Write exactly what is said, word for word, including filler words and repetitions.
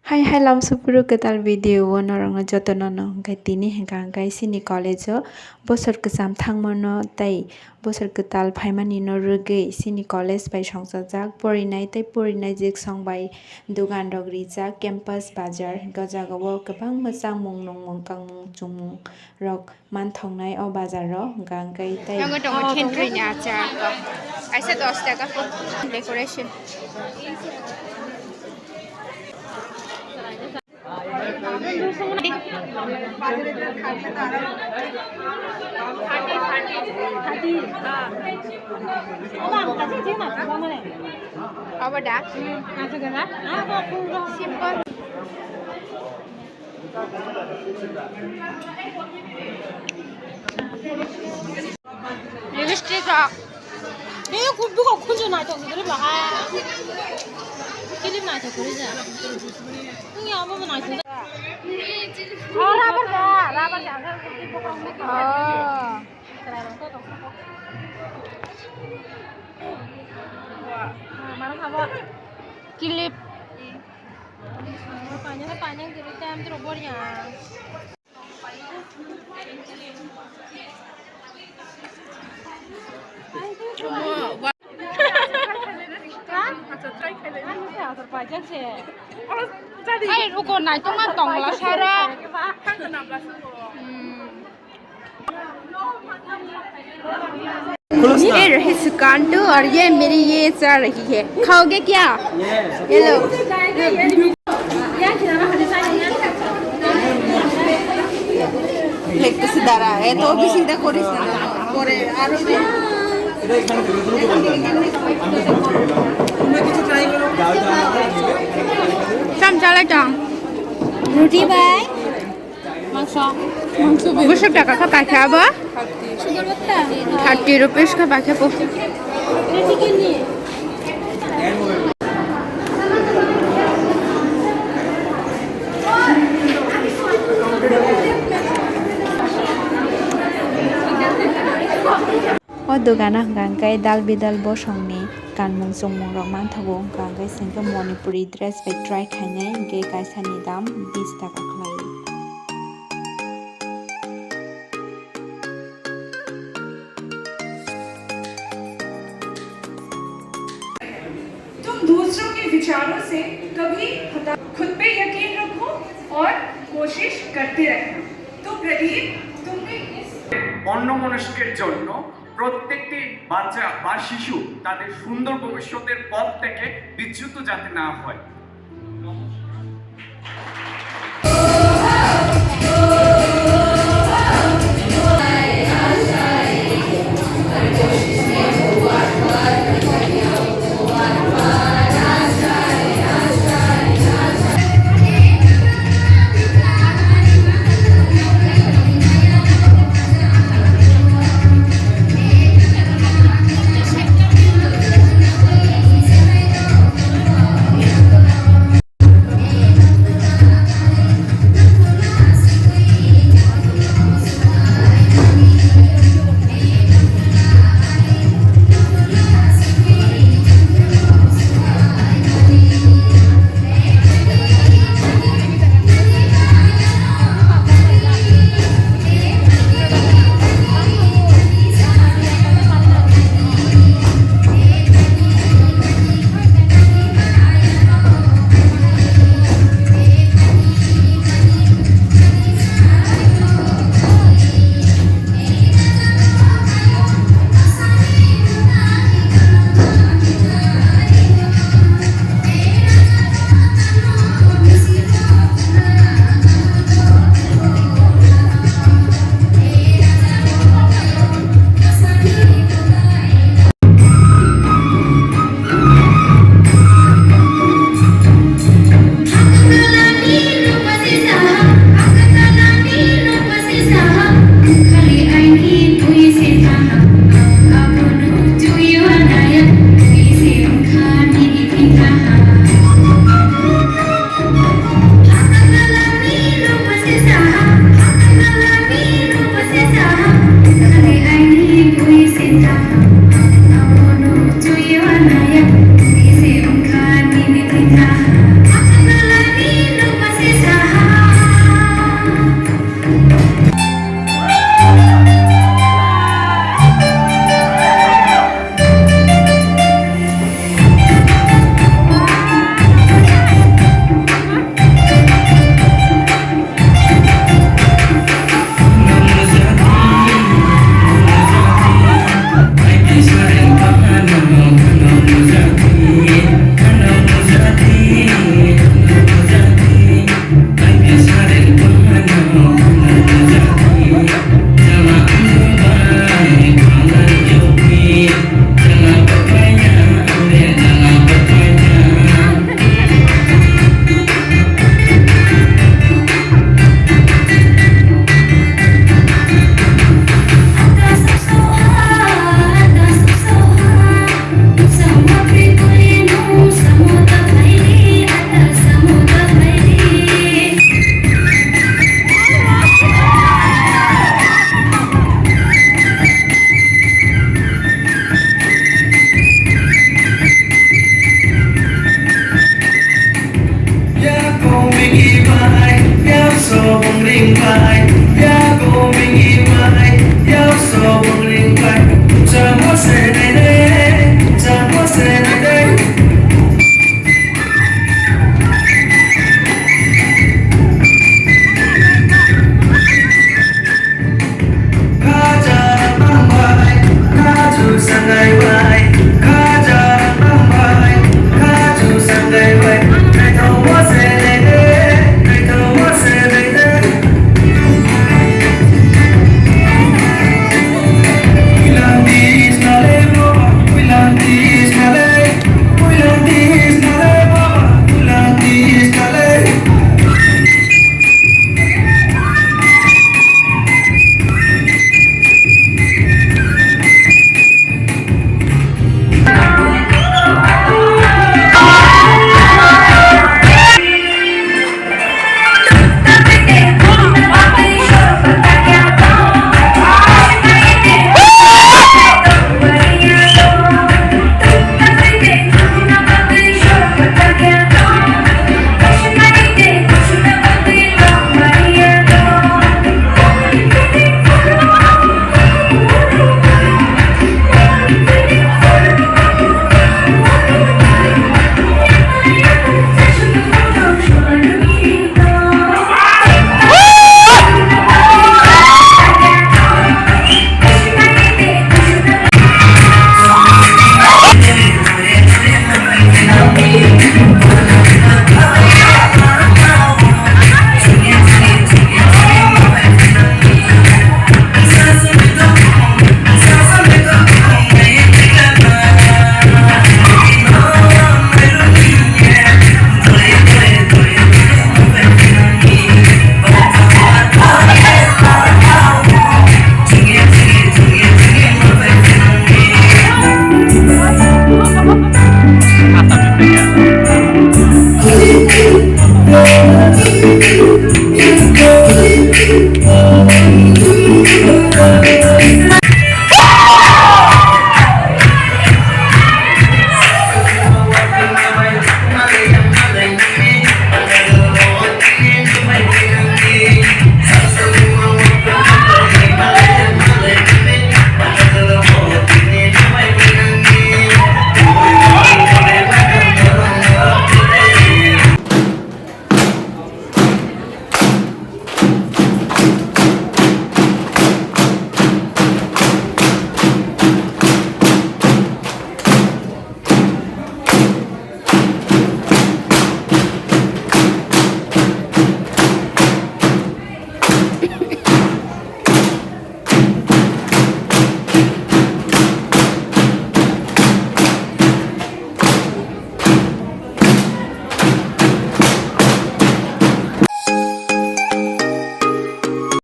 Hai hai lamsupuru kwtal video o norokno jotono no hwnkhe tini hwnkha hwnkhe chini college o bosor kwcham thangmano tei bosor kwtal phaimani no rwgwi chini college bai songchajak porinai tei porinai jiksong bai dogan rok rijak campus bazar hwnkhe o jaga o kwbangma chamung nungmung tangmung chumung rok manthoknai o bazar o hwnkha hwnkhe tei. Tongo tongo thentwrwi ni achar kaisa dos taka decoration. Apa dah? Simple. Lipstick rok. Ei, kuk bukak khunju naithok kwrwi baha. Clip naithok kwrwi ja. Wngya obo bo naithok. Oh, rubber da, rubber da. Oh. Clip. Panjang, panjang, jadi tem terus bornya. Hai, ruko, naitokma tongla sara. Hmm. ये रही सुकांतु और ये मेरी ये चल रही है। खाओगे क्या? ये लो। একটু সিধা রাখ, এত কি চিন্তা করিস না। পরে আরো চামচালে চাম। রুটি ভাই। Mangso. Mangso. Busuk taka kha pakha abo? Thirty rupees kha pakha po. O dogano hwnkha hwnkhe dal bidal bosongni kanmung chumung rok manthogo, hwnkha hwnkhe chwngkhe Manipuri dress bai try khainai, hwnkhe kaisani dam bis taka khlaio. तुम दूसरों के विचारों से कभी हता-, खुद पे यकीन रखो और कोशिश करते रहना। तो प्रदीप, तुमने इस অন্যমনস্কের জন্য প্রত্যেকটি বাচ্চা বা শিশু তাদের সুন্দর ভবিষ্যতের পথ থেকে বিচ্যুত যাতে না হয়।